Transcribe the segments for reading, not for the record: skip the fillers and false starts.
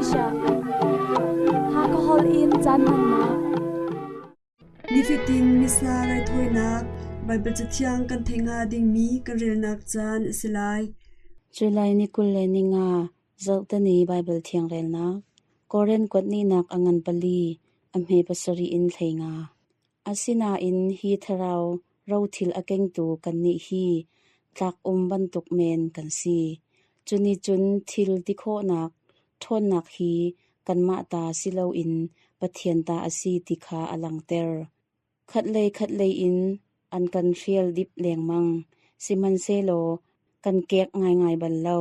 Malaysia Hakha holh in caan hmannak. Nifatin Missa raithawinak Baibal Cathiang kan theih hnga dingmi kan relnak caan a si lai. July ni 25 Zarhteni Baibal Thiang relnak Korin kuat nihnak a ngan pali, a hme pasarih in 15. Asinain hi thlarau rothil a kengtu kannih hi tlak um bantuk men kan si. Cu nih cun thil ti khawhnak ṭhawnnak hi kanmah ta si loin Pathian ta a si ti kha a langhter. Khatlei khatlei in an kan hrial dip lengmang, sihmanhsehlaw kan kek ngaingai bal lo.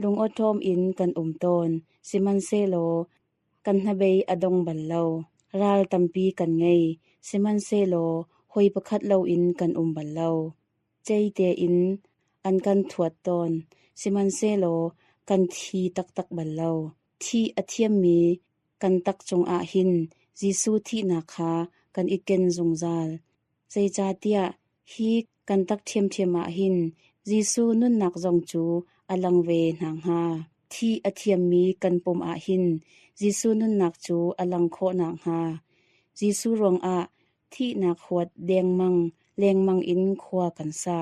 Lungawṭawm in kan um tawn, sihmanhsehlaw kan hnabei a dong bal lo. Ral tampi kan ngei, sihmanhsehlaw hawi pakhat loin kan um bal lo. Cei tein an kan thuat tawn, sihmanhsehlaw kan thi taktak bal lo. Thih a thiammi kan tak cungah hin Jesuh thihnak kha kan i ken zungzal. Zeicahtiah hi kan tak ṭhiamṭhiam ah hin Jesuh nunnak zong cu a lang ve hna hnga. Thih a thiammi kan pum ah hin Jesuh nunnak cu a lang khawh nakhnga Jesuh ruangah thihnak huat dengmang lengmang in khua kan sa.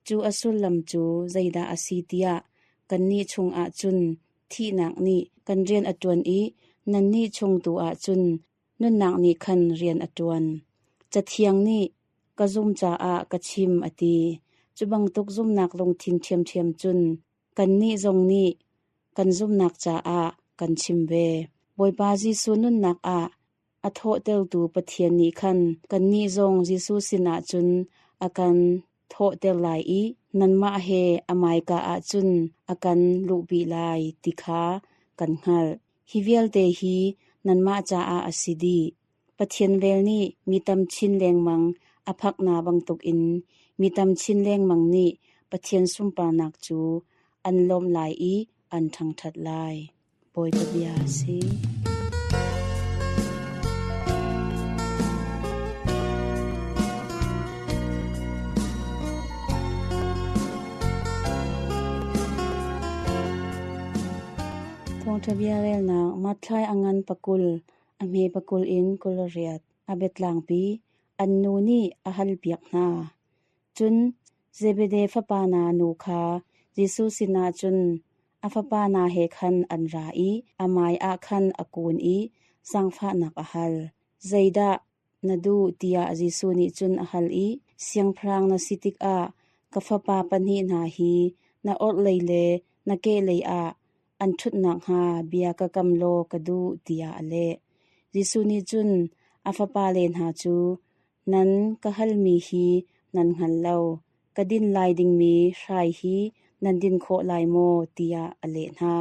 Cu a sullam cu zeidah a si tiah kannih chungah cun thihnak nih kan rian a ṭuan i nannih chung tu ah cun nunnak nih khan rian a ṭuan. Cathiang nih ka zum caah ka chim a ti. Cu bantuk zumnak lungthin ṭhiamṭhiam cun kannih zong nih kan zumnak caah kan chim ve. Bawipa Jesuh nunnak ah a thawhtertu Pathian nih khan kannih zong Jesuh sinah cun a kan thawhter lai i nanmah he a hmaika ah cun a kan luhpi lai ti kha kan hngalh. Hi vialte hi nanmah caah a si dih. Pathian vel nih mi tam chin lengmang a phak hna bantukin mi tam chin lengmang nih Pathian sunparnak cu an lawmh lai i an ṭhangṭhat lai. Bawipa bia a si. Thawngṭha bia relnak Matthai a ngan pakul, a hme pakul in 28 a biatlangpi an nu nih a halpiak hna. Cun Zebede fapa hna nu kha Jesuh sinah cun a fapa hna he khan an ra i a hmai ah khan a kun i zaangfahnak a hal. Zeidah na duh tiah Jesuh nih cun a hal i siangpahrang na si tikah ka fapa pahnih hna hi na orhlei le na kehlei ah an ṭhut nakhnga bia ka kam law ka duh tiah a leh. Jesuh nih cun a fapale hna cu nan ka halmi hi nan hngal lo. Ka din lai dingmi hrai hi nan din khawh lai maw tiah a leh hna.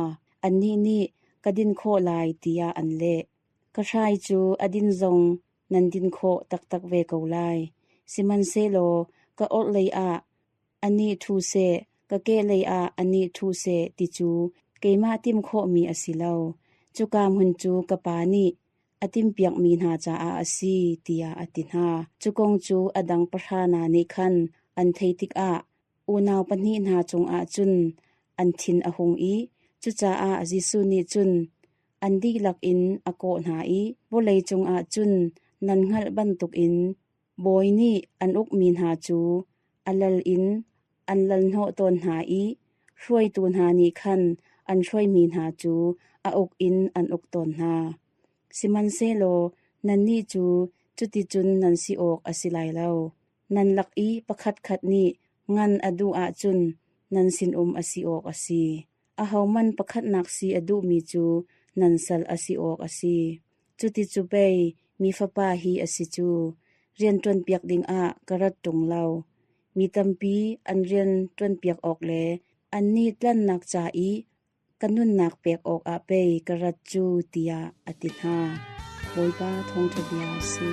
Annih nih ka din khawh lai tiah an leh. Ka hrai cu a din zong nan din khawh taktak ve ko lai. Sihmanhsehlaw ka orhlei ah anih ṭhu seh, ka kehlei ah anih ṭhu seh ti cu keimah tim khawhmi a si lo. Cuka hmun cu ka Pa nih a timhpiakmi hna caah a si, tiah a ti hna. Cu kong cu a dang pahra hna nih khan an theih tikah unau pahnih hna cungah cun an thin a hung i cucaah Jesuh nih cun an dihlak in a kawh hna i vawlei cungah cun nan hngalh bantukin bawi nih an ukmi hna cu a lal in an lalhnawh tawn hna i hruaitu hna nih khan an hruaimi hna cu a uk in an uk tawn hna. Sihmanhsehlaw nannih cu cuticun nan si awk a si lai lo. Nan lak i pakhatkhat nih ngan a duh ahcun nan sinum a si awk a si. Ahohmanh pakhatnak si a duhmi cu nan sal a si awk a si. Cuti cu pei mi fapa hi a si cu. Rian ṭuanpiak dingah ka rat ṭung lo. Mi tampi an rian ṭuanpiak awk le annih tlanhnak ca i ka nunnak pek awkah pei ka rat cu tiah a ti hna. Bawipa thawngṭha bia a si.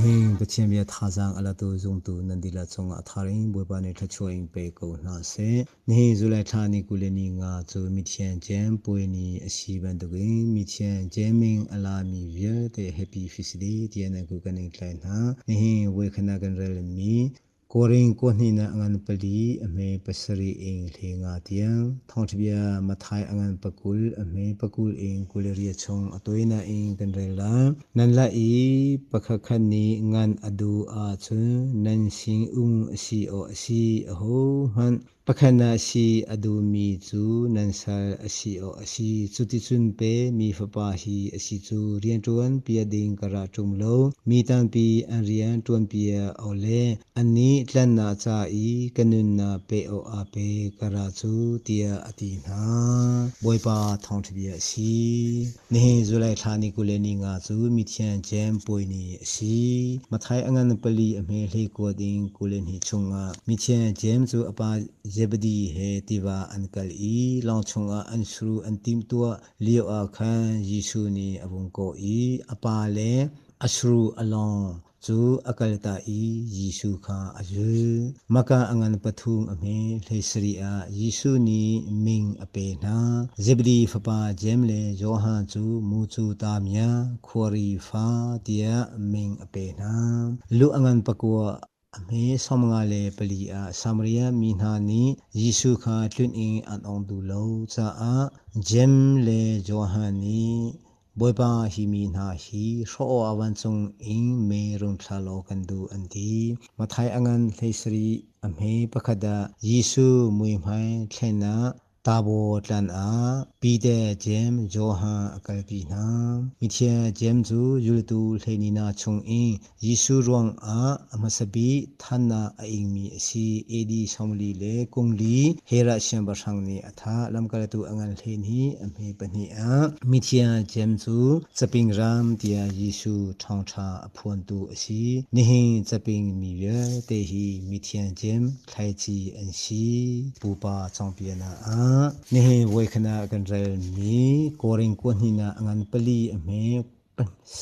Nihin Pathian bia thazaang a latu zumtu nan dihlak cungah a thar in Bawipa nih thluachuah in pe ko hna seh. Nihin July thla ni 25 cu Mithian Jem puai ni a si bantukin Mithian Jeming a lami vialte Happy Feast Day tiah nan ku kan in tlai hna. Nihin voikhat kan relmi Korin kuahnihnak a ngan pali, a hme pasarih in hleinga tiang, Thawngṭhabia Matthai a ngan pakul, a hme pakul in 28 chung a tawinak in kan rel lai. Nan lak i pakhatkhat nih ngan a duh ahcun nan sinum a si awk a si, ahohmanh Pakhatnak si a duhmi cu nan sal a si awk a si. Cuticun pe mi fapa hi a si cu rianṭuan piak ding ka ra ṭung lo. Mi tampi an rian ṭuanpiak awk le annih tlanhnak ca i ka nunnak pe awkah pe ka ra cu, tiah a ti hna. Bawipa thawngṭha bia a si. Nihin July thla ni 25 cu Mithiang Jeim puai ni a si. Matthai a ngan pali a hme hlei kuat in 22 chungah Mithiang Jeim cu a pa Zebedi he tiva an kal i lawng chungah an suru an timhtuah lio ah khan Jesuh nih a vung kawh i a pa le a suru a lawng cu a kalta i Jesuh kha a zul. Maka a ngan pathum a hme 17 ah Jesuh nih ming a pe hna. Zebedi fapa Jeim le Johan cu mucu tamia khuari fa tiah ming a pe hna. Lu a ngan pakua a hme 54 ah Samaria mi hna nih Jesuh kha tlun in an ong duh lo caah Jeim le Johan nih Bawipa, hi mi hna hi hrawh awkah vancung in mei rung thla law kan duh, an ti. Matthai a ngan 17 a hme pakhat ah Jesuh muihmai thlen ah Tabo tlan ah Peter, Jeim, Johan a kalpi hna. Mithiang Jeim cu zultu hleihnih chung in Jesuh ruangah a hmasa bik thannak a ingmi a si. AD 44 Herod siangpahrang nih a thah. Lamkaltu a ngan 12 a hme pahnih ah mithiang Jeim cu caping ram tiah Jesuh ṭhawngṭha a phuantu a si. Nihin caping mi vialte hi mithiang Jeim thlaici an si. Pupa cawnpiaknak ah nihin voikhat ah kan relmi Korin kuahnihnak a ngan pali a hme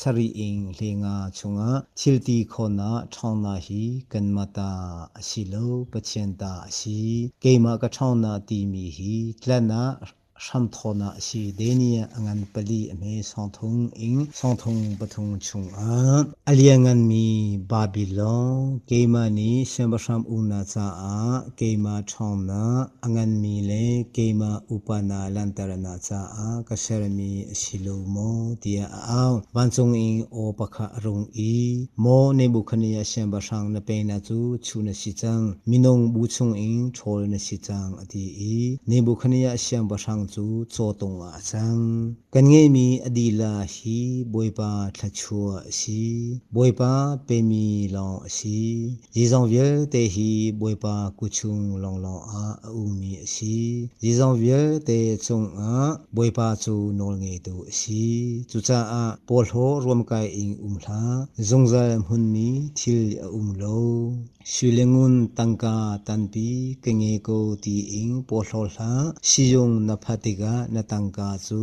Sarih ing 15 chungah thilti khawhnak ṭhawngnak hi kanmah ta a si lo, Pathian ta a si. Keimah ka ṭhawngnak timi hi tlan ah hramthawhnak a si. Daniel a ngan pali a hme sawngthum ing sawngthum pathum chungah a liannganmi Babilon keimah nih siangpahrang umnak caah keimah ṭhawngnak a nganmi le keimah upanak langhternak caah ka sermi a si lo maw tiah a au. Vancung in aw pakhat a rung i, Maw Nebuchadnezzar siangpahrang na pennak cu chuh na si cang, minung bu chungin ṭhawl na si cang, a ti i Nebuchadnezzar siangpahrang cu cawtum ah a cang. Kan ngeihmi a dilah hi Bawipa thluachuah a si. Bawipa pemi lawng a si. Zeizong vialte hi Bawipa kuchung lawnglawng ah a ummi a si. Zeizong vialte cungah Bawipa cu nawlngeitu a si. Cucaah porhlaw ruamkai in um hlah. Zungzal hmunmi thil a um lo. Sui le ngun tangka tampi ka ngei ko tiin porhlaw hlah. Sizung na phak tikah na tangka cu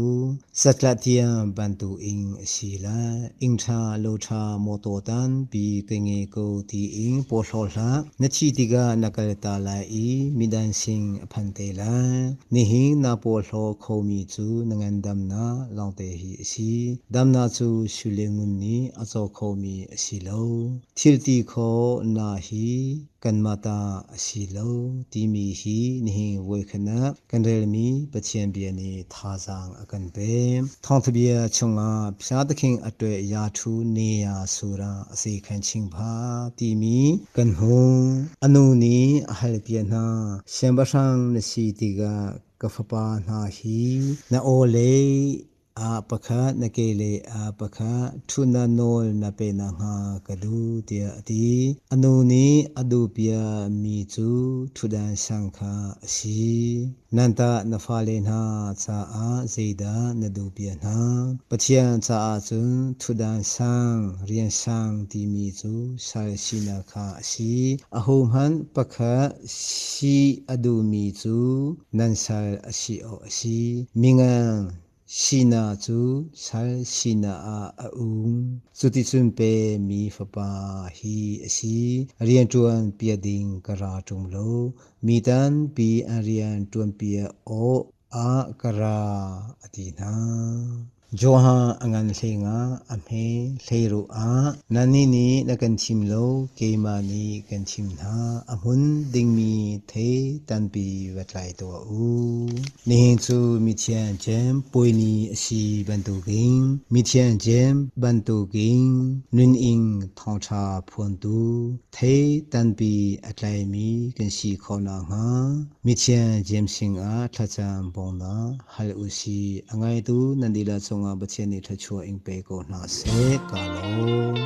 satlah tiang bantukin a si lai. Inn ṭha lo ṭha mawtaw tampi ka ngei ko tiin porhlaw hlah. Na thih tikah na kalta lai i midang sin a phan te lai. Nihin naa porhlaw khomi cu na ngandamnak lawngte hi a si. Damnak cu sui le ngun nih a caw khomi a si lo. Thilti khawhnak hi kanmah ta a si lo timi hi nihin voikhat ah kan relmi Pathian bia nih thazaang a kan pek. Thawngtha bia chungah Phyatakhin a tuah ya thu ne ya sura a si khan chingpha timi kan hmu. A nu nih a hal piak hna. Siangpahrang na si tikah ka fapa hna hi na aw lei ah pakhat na kehlei ah pakhat ṭhutnak nawl na pe nakhnga ka duh tiah a ti. A nu nih a duhpiakmi cu ṭhutdan sang kha a si. Nantah na fale hna caah zeidah na duhpiak hna? Pathian caah cun ṭhutdan sang, rian sang timi cu sal sinak kha a si. Ahohmanh pakhat si a duhmi cu nan sal a si awk a si. Mingan. Sinak cu sal sinak ah a um. Cuticun pe mi Fapa hi a si. Rianṭuan piak ding ka ra ṭung lo. Mi tampi an rian ṭuanpiak awk ah ka ra, a ti hna. Johan a ngan hlengah a hme hleiruh ah nannih nih na kan thim lo, keimah nih kan thim hna. A hmun dingmi thei tampi va tlai tuah u. Nihin cu mithiang Jeim puai ni a si bantukin mithiang Jeim bantukin nun in thawngṭha phuantu thei tampi a tlaimi kan si khawh nakhnga mithiang Jeim sinah thlacam bawmhnak hal u sih. A ngaitu nan dihlak cungah Pathian nih thluachuah in pe ko hna seh. Ka lawm.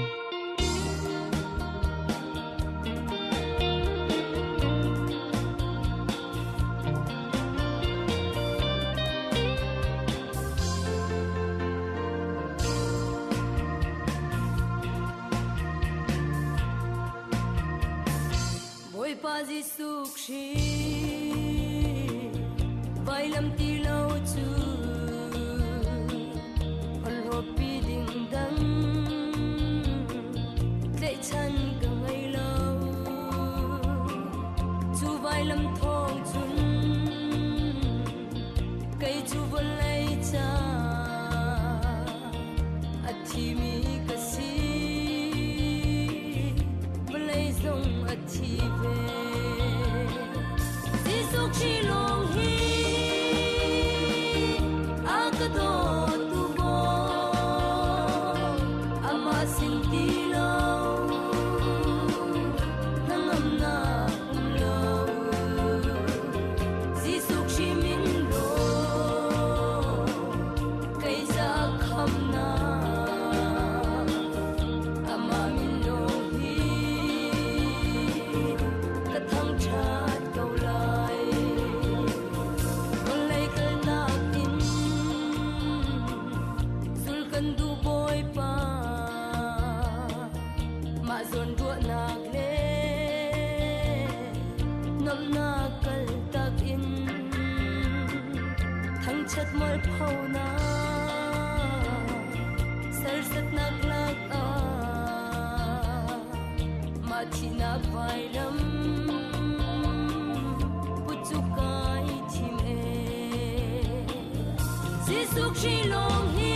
Bawipa Jesuh Khrih vailam ti lo cu holhawpi ding dang tlaihchan ka ngei lo. Cu vailam thawng cun kei cu vawlei ca a thimi ka si. Vawlei zong a thi ve. Jesuh Khrih lawng hi a ka dawtu Bawi, amah sin ti lo hnangamnak um lo. Jesuh Khrih min law kei ca khamnak amah min lawng hi ka thangṭhat ko lai. Vawlei kalnak in zul kan duh Bawipa, mah zawn ruahnak le nuamhnak kaltak in thangṭhat mualphonak sersatnak lakah mah thihnak vailam put cu kai thim ee. Jesuh Khrih lawng hi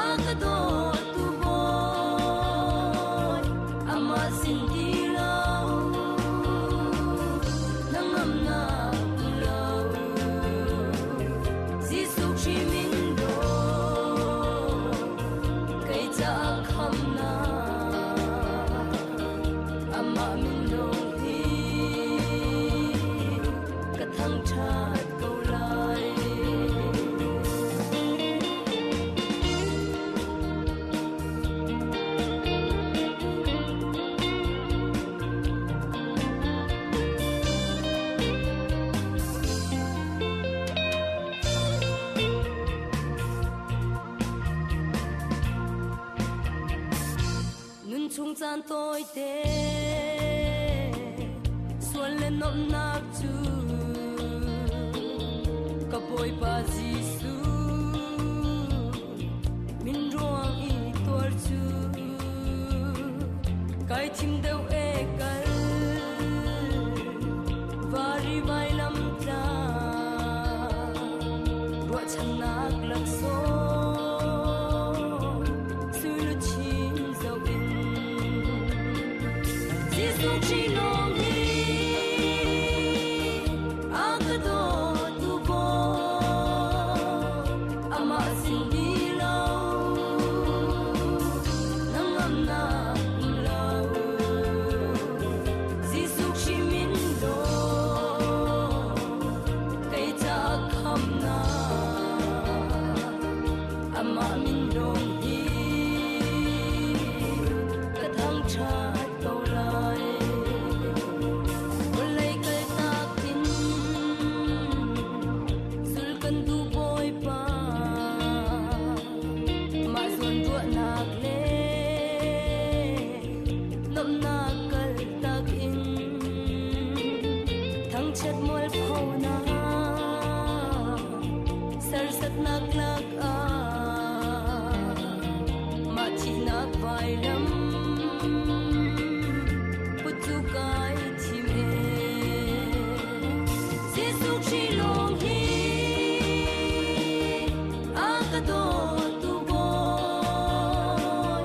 a ka dawtu Bawi, amah sin ti lo hnangamnak um lo. Jesuh Khrih min daw kei caah khamnak amah min lawng hi ka thangṭhat ko lai. Nun chung caan tawite sual le nuamhnak cu ka Bawipa Jesuh min ruang i tuar cu kai thim deuh e kal vari vailam tla ruahchannak laksawng sui luchin zoh in Jesuh Khrih lawng hi a ka dawtu Bawi, amah sin ti lo hnangamnak um lo. Jesuh Khrih min daw kei caah khamnak amah min lawng hi ka thangṭhat ko lai. Vawlei kaltak in zul kan duh Bawipa, mah zawn ruahnak le nuamhnak kaltak in thangchiat mualphonak Harsatnak lakah mah thihnak vailam put cu kai thim ee. Jesuh Khrih lawng hi a ka dawtu Bawi,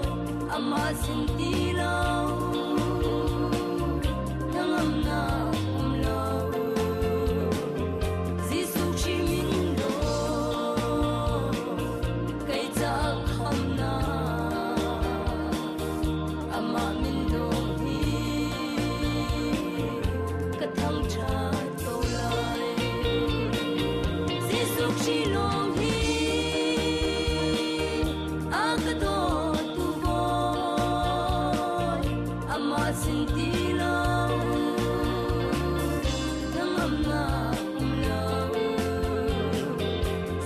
amah sin ti lo hnangamnak um lo. Jesuh Khrih min law kei ca khamnak, amah min lawng hi ka thangṭhat ko lai. Jesuh Khrih lawng hi a ka dawtu Bawi, amah sin ti lo hnangamnak um lo.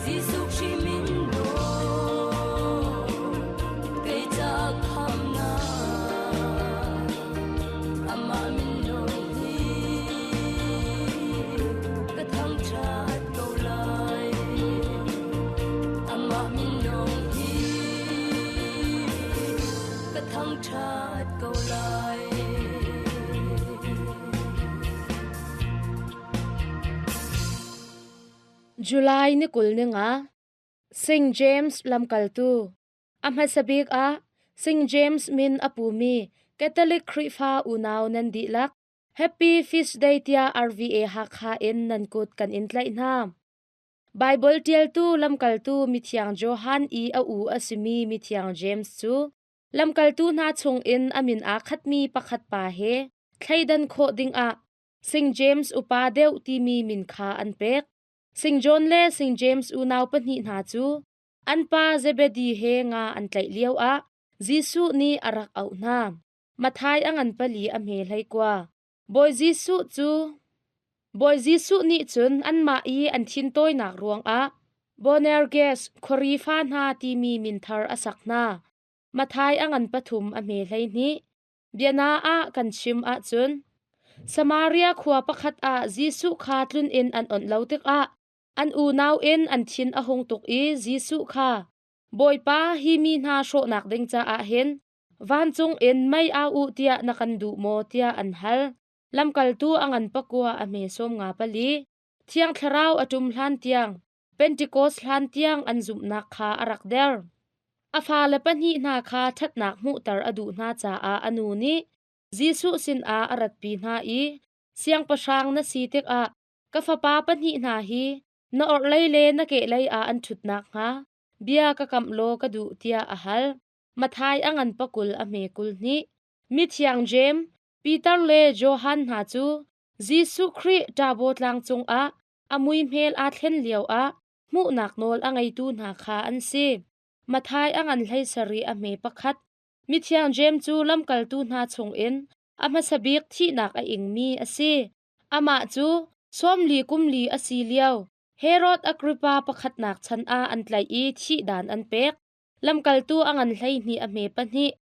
Jesuh Khrih min law kei ca khamnak, amah min lawng hi ka thangṭhat ko lai. Amah min lawng hi ka thangṭhat ko lai. July ni 20 ni nga St. James lamkaltu A hmasa bik ah St. James min a pumi Catholic Khrihfa unau nan dihlak Happy Feast Day tiah RVA Hakha in nan kut kan in tlaih hna. Baibal ṭialtu lamkaltu mithiang Johan i a u a simi mithiang James cu lamkaltu hna chungin a min aa khatmi pakhat pa he thleidan khawh dingah St. James upa deuh timi min kha an pek. St. John le St. James unau pahnih hna cu an pa Zebedi he nga an tlaih lioah Jesuh nih a rak auh hna. Matthai a ngan pali a hme 19. Bawi Jesuh cu Bawi Jesuh nih cun anmah i an thintawinak ruangah Boanerges khuari fa hna timi min thar a sak hna. Matthai a ngan pathum a hme 12. Biana ah kan chim ahcun Samaria khua pakhat ah Jesuh kha tluninn an onh lo tikah an unau in an thin a hung tuk i Jesuh kha, Bawipa, hi mi hna hrawhnak ding caah hin vancung in mei au u tiah na kan duh maw tiah an hal. Lamkaltu a ngan pakua a hme 54. Thiang Thlarau a ṭum hlan tiang, Pentecost hlan tiang an zumhnak kha a rak der. A fale pahnih hna kha ṭhatnak hmuhter a duh hna caah a nu nih Jesuh sinah a ratpi hna i, Siangpahrang na si tikah ka fapa pahnih hna hi na orhlei le na kehlei ah an ṭhut nakhnga bia ka kamh law ka duh tiah a hal. Matthai a ngan pakul a hme 22. Mithiang Jeim, Peter le Johan hna cu Jesuh Khrih Ṭabo tlang cungah a muihmel aa thlen lioah hmuhnak nawl a ngeitu hna kha an si. Matthai a ngan 17 a hme pakhat. Mithiang Jeim cu lamkaltu hna chungin a hmasa bik thihnak a ingmi a si. Amah cu 40 kum li a si lio Herod Agrippa pakhatnak chan ah an tlaih i thihdan an pek. Lamkaltu a ngan 12 a hme pahnih.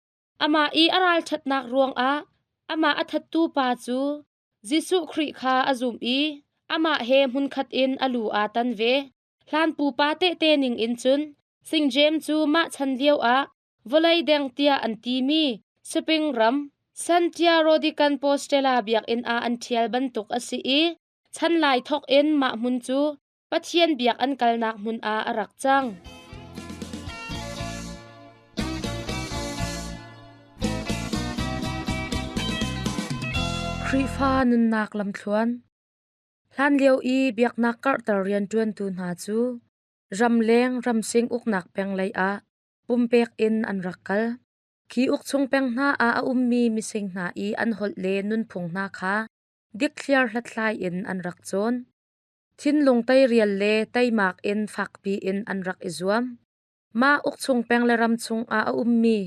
Amah i a ralṭhatnak ruangah amah a thattu pa cu Jesuh Khrih kha a zumh i amah he hmunkhat in a lu aa tan ve. Hlan pupa tehte ning in cun Sing Jeim cu mah chan lioah vawlei deng tiah an timi Spring ram Santiago de Compostela biakinn ah an ṭhial bantuk a si i chan lai thawk in mah hmun cu Pathian biak an kalnak hmun ah a rak cang. Khrihfa nunnak lamthluan. Hlanlio i biaknak karhter rianṭuantu hna cu ramleng ramsing uknak peng lei ah pumpek in an rak kal. Khi ukchung peng hna ah a ummi mising hna i an holh le nunphung hna kha dikthliar hlathlai in an rak cawn. Thinlung teirial le teimak in fakpi in an rak i zuam. Mah ukchung peng le ram chungah a ummi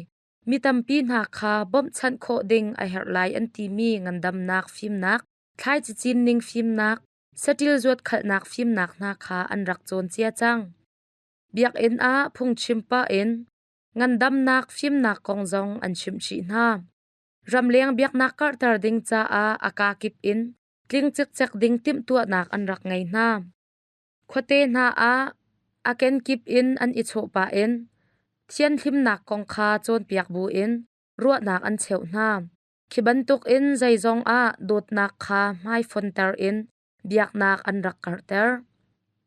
mi tampi hna kha bawmhchanh khawh ding a herh lai an timi ngandamnak fimnak, thlaici cinning fimnak, saṭil zuatkhalhnak fimnak hna kha an rak cawn cia cang. Biakinn ah phungchim pah in ngandamnak fimnak kong zong an chimh chih hna. Ramleng biaknak karhter ding caah a kakip in tling cikcek ding timhtuahnak an rak ngei hna. Khuate hna ah A kenkip in an i chawh pah in thianhlimnak kong kha cawnpiak buin ruahnak an cheuh hna. Khi bantukin zeizong ah dawtnak kha hmaifonter in biaknak an rak karhter.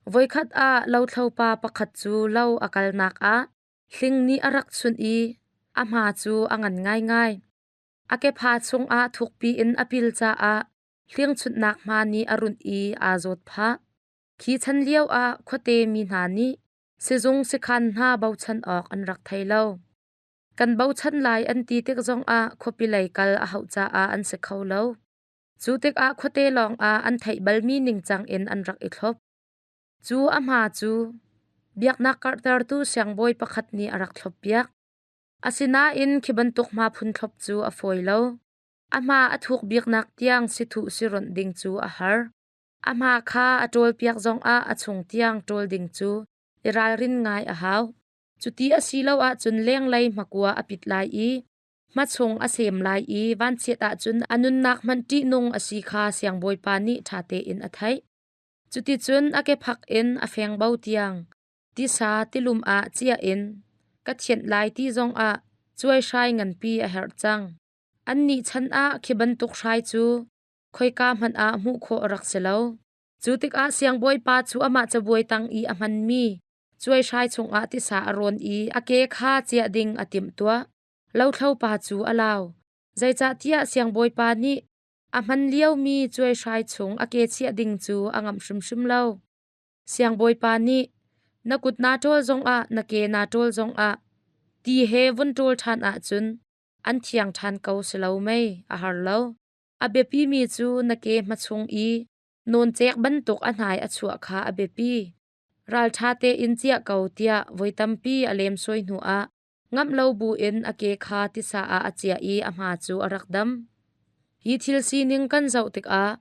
Voikhat ah lothlopa pakhat cu lo a kalnak ah hling nih a rak chunh i a hma cu a ngan ngaingai. A kepha chungah thukpi in a pil caah hlingchunhnak hma nih a runh i aa zawt phah. Khi chan lio ah khuate mi hna nih sizung sikhan hna bochan awk an rak thei lo. Kan bochan lai an ti tik zongah khuapi lei kal a hauh caah an si kho lo. Cu tikah khuate lawngah an theih balmi ningcang in an rak i thlop. Cu a hma cu biaknak karhtertu siangbawi pakhat nih a rak thloppiak. Asinain khi bantuk hma phun thlop cu a fawi lo. A hma a thuk biknak tiang sithuh sironh ding cu a har. A hma kha a ṭawlpiak zongah a chung tiang ṭawl ding cu i ralrin ngai a hau. Cuti a si lo ahcun lenglei hmakua a pit lai i hmachung a sem lai i vanchiat ahcun a nunnak hmanh ṭihnung a si kha siangbawipa nih ṭha tein a theih. Cuticun a kephak in a fengbo tiang tisa tilum ah cia in ka thianh lai ti zongah cuaihrai nganpi a herh cang. Annih chan ah khi bantuk hrai cu khoika hmanh ah hmuh khawh a rak si lo. Cu tikah siangbawipa cu amah cabuai tang i a hmanmi cuaihrai chungah tisa a rawn i a ke kha ciah ding a timhtuah. Lothlopa cu a lau. Zeicahtiah siangbawipa nih a hman liomi cuaihrai chung a ke chiah ding cu a ngamh hrimhrim lo. Siangbawipa nih, Na kut naa ṭawl zongah na ke naa ṭawl zongah ti he vun ṭawl ṭhan ahcun an thiang ṭhan ko si lo mei? A har lo. A biapimi cu na ke hmachung i nawncek bantuk a hnai a chuah kha a biapi. Ralṭha tein ciah ko tiah voi tampi a lemsawi hnuah ngamh lo buin a ke kha tisa ah a ciah i a hma cu a rak dam. Hi thil sining kan zoh tikah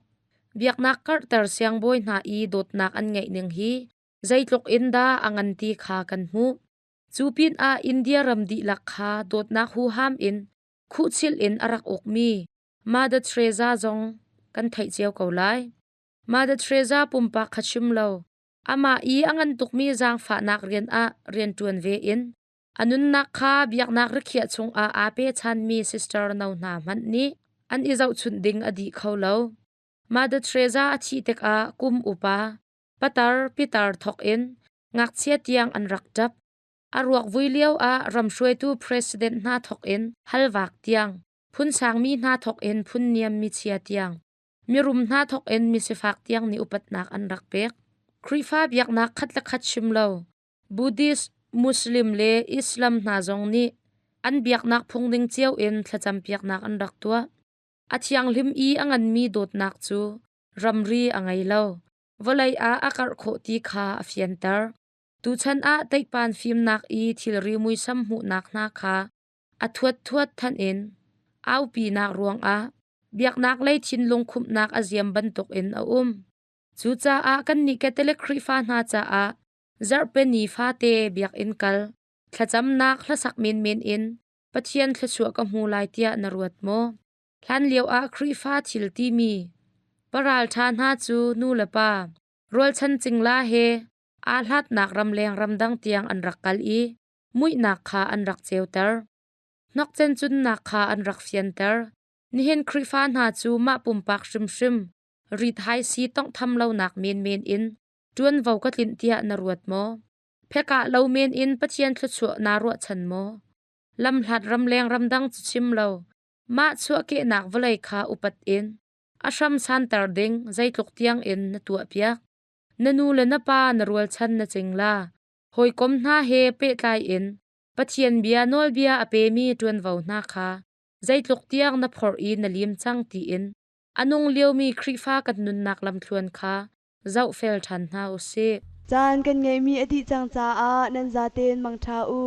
biaknak karhter siangbawi hna i dawtnak an ngeih ning hi zeitluk in dah a ngan ti kha kan hmuh. Cu pinah India ram dihlak kha dawtnak huham in khuhchilh in a rak ukmi Mother Teresa zong kan theih cio ko lai. Mother Teresa pumpak kha chim lo, amah i a ngan tukmi zaangfahnak rian ah rianṭuan ve in a nunnak kha biaknak rikhiah chungah aa pechanmi sister no hna hmanh nih an i zohchunh ding a dih kho lo. Mother Teresa a thih tikah kum upa, patar pitar thawk in ngakchia tiang an rak ṭap. A ruak vui lio ah ram hruaitu president hna thawk in halvak tiang, phun sangmi hna thawk in phun niam michia tiang, mirum hna thawk in misifak tiang nih upatnak an rak pek. Khrihfa biaknak khat le khat chim lo, Buddhist, Muslim le Islam hna zong nih an biaknak phung ning cio in thlacam piaknak an rak tuah. A thianghlim i a nganmi dawtnak cu ramri a ngei lo. Vawlei ah a karh khawh ti kha a fianter. Tuchan ah teikpan fimnak i thilri muisam hmuhnak hna kha a thuatthuat than in aupinak ruangah biaknak lei thinlung khumhnak a ziam bantukin a um. Cucaah kannih Catholic Khrihfa hna caah zarhpini fate biakinn kal, thlacamnak hlasak menmen in Pathian thluachuah ka hmu lai tiah na ruat maw? Hlanlio ah Khrihfa thil timi paralṭha hna cu nu le pa, rualchan cingla he aa hlatnak ramleng ramdang tiang an rak kal i muihnak kha an rak ceuter. Hnokcen cunnak kha an rak fianter. Nihin Khrihfa hna cu mah pumpak hrimhrim rithai si tawnghtham lonak menmen in ṭuanvo ka tlinh tiah na ruat maw? Phekah lo men in Pathian thluachuah naa ruahchan maw? Lamhlat ramleng ramdang cu chim lo, mah chuahkehnak vawlei kha upat in a hram santer ding zeitluk tiang in na tuahpiak. Na nu le na pa na rualchan na cingla. Hawikom hna he pehtlai in Pathian bia nawlbia a pemi ṭuanvo hna kha zeitluk tiang na phorh i na lim cang tiin a nung liomi Khrihfa kan nunnak lamthluan kha zohfel ṭhan hna u sih. Caan kan ngeihmi a dih cang caah nan zaten mangṭha u.